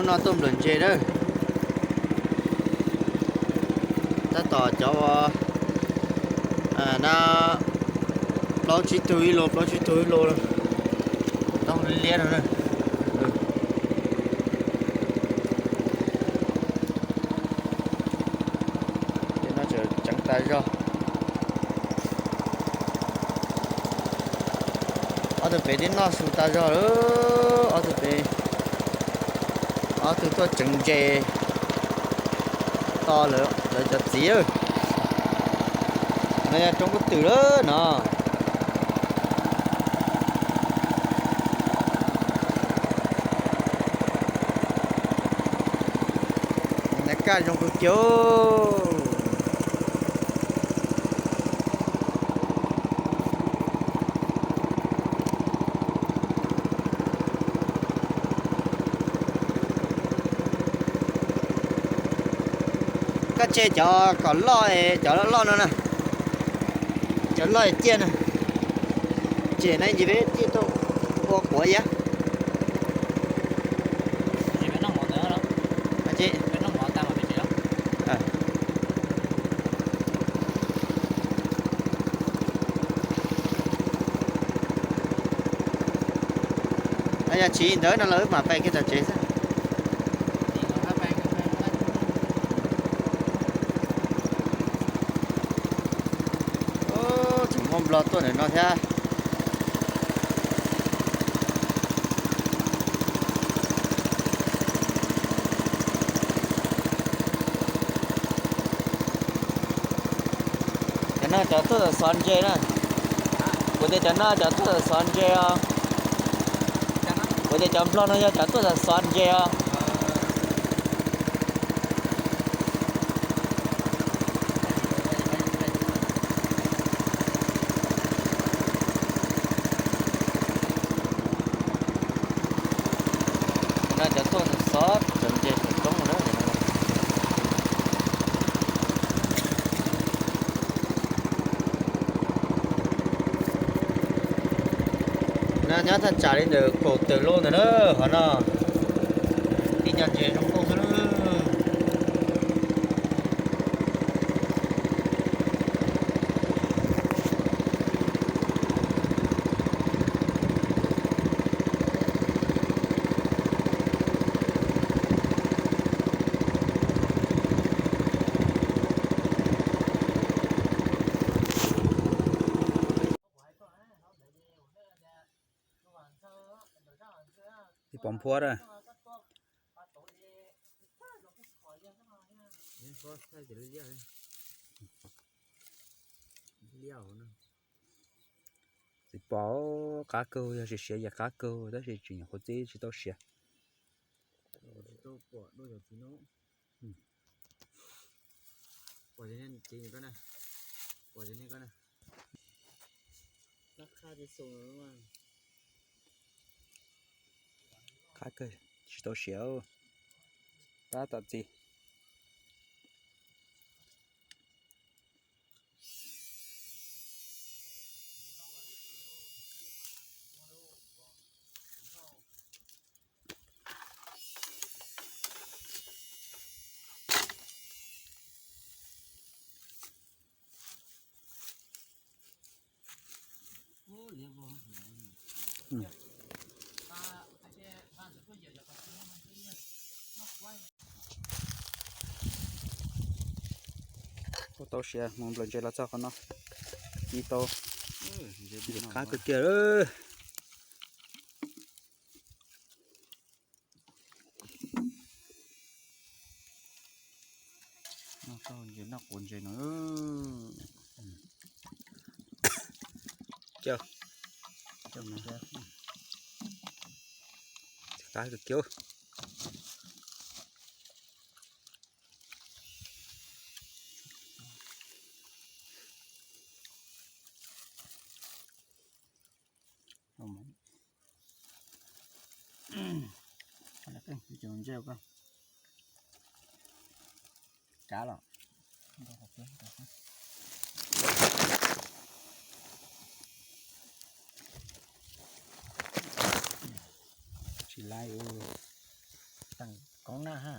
No tuaj nplawm ntses na. Tab tom cov na, plaub tsib tug ib lo, plaub tsib tug ib lo, tau liab liab no na. Ces no tseem ceev tas zog. Ob tug pem twb noj su tas zog lawm, ob tug pem, ob tug tuaj tseev ntses to lawv cov txiv. No yog roob kub twm lawm no. Nais kaj zoo kawg kiag. Koj tseg cov kom loj, cov loj loj no na. Cov loj ciaj na. Ces nai ntsis peb tij tuaj ua quav iab. Yog tsis li ntawd no lawv mam pais kiag tom tsev xwb. Tseem muaj nplog tuaj ntawm no thiab. Cov no cov tuaj xov ntses na. Kuv tias cov no cov tuaj xov ntses os. Kuv tias cov nplog no yog cov tuaj xov ntses os. No cov tuaj xov xov cov ntses tom roob no. No nyob thaj tsam li ntawm kaum tawm loj ntawm na, qhov no tib nyuag ntses zoo nkauj xwb. Ib pov nphuab a. Txiv pos qab kawg, yog siav siav yam qab kawg tab sis tsis nyuam qhuav txib tsis tau siav. Qab kawg tsis tau siav, tab tom txi. Ua tau siav mus nplawm ntses los txog qhov no, ci tau, qab kawg kiag lawm. Noj tau ntses, noj quav ntses no. Qab kawg kiag. Kav los. Tsis laib ua, teej Koob Naj ha.